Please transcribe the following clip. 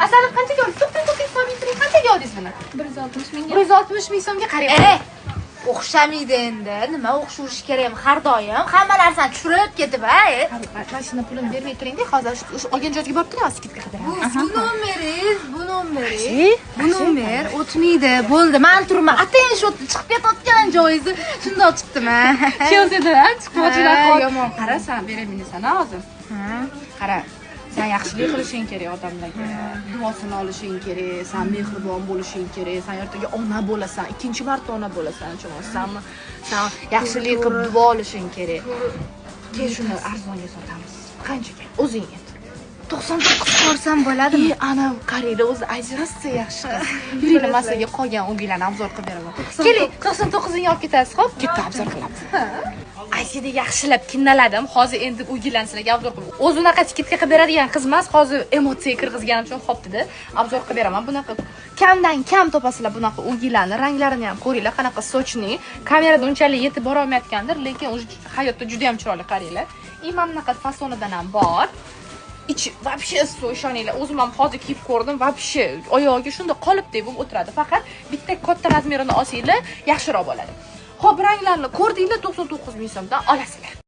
Asalim, qanchaga oldingiz? To'xtang, to'xtang, solmay turing. Qanchaga oldingiz buni? 160 mingga. 160 ming so'mga, qarang. O'xshamaydi endi. Nima, o'xshashi kerak har doim? Hamma narsani tushirib ketib, a? Mashina pulini bermay turingda, hozir shu olgan joyga borib turing, hozir скидка qilib beraman. Bu nomeringiz, bu nomeringiz. Bu nomer o'tmaydi. Bo'ldi, men turman. Atayin shu chiqib ketayotgan joyingizni shundoq chiqdim, ha. Chelsidan chiqmoqchilar. Ha, yomon. Qara, san beraman sana hozir. Qara, san yaxshilik qilishing kerak odamlarga. Duosini olishing kerak, san mehribon bo'lishing kerak, san ertaga ona bo'lasan, ikkinchi marta ona bo'lasan, tushunyapsanmi? San yaxshilik qilib duo olishing kerak. Kel, shuni arzonga sotamiz. Qanchaga? O'zing ayt. 99 ko'rsam bo'ladimi? E, ana qaranglar, o'zi ajratsa yaxshi qiz. Yuringlar, man sizlarga qolgan o'gilarni обзор qilib beraman. Keling, 99 ingga olib ketasiz, xo'p? Ketdi, обзор qilamiz. Aysida yaxshilab kinnaladim. Hozir endi o'gilarni sizlarga обзор qilib. O'zi unaqa скидка qilib beradigan qiz emas, hozir emotsiya kirgizganim uchun xo'p dedi. Обзор qilib beraman. Bunaqa kamdan kam topasizlar bunaqa o'gilarni, ranglarini ham ko'ringlar, qanaqa сочный. Kamerada unchalik yetib bora olmayotgandir, lekin уже hayotda juda ham chiroyli, qaranglar. И mana bunaqa fasonidan ham bor. Ichi вообще suv, ishoninglar, o'zim ham hozir kiyib ko'rdim, вообще oyog'iga shunda qolipdek bo'lib o'tiradi. Faqat bitta katta razmerini olsanglar yaxshiroq bo'ladi. Xo'p, ranglarni ko'rdinglar, 99 ming so'mdan olasizlar.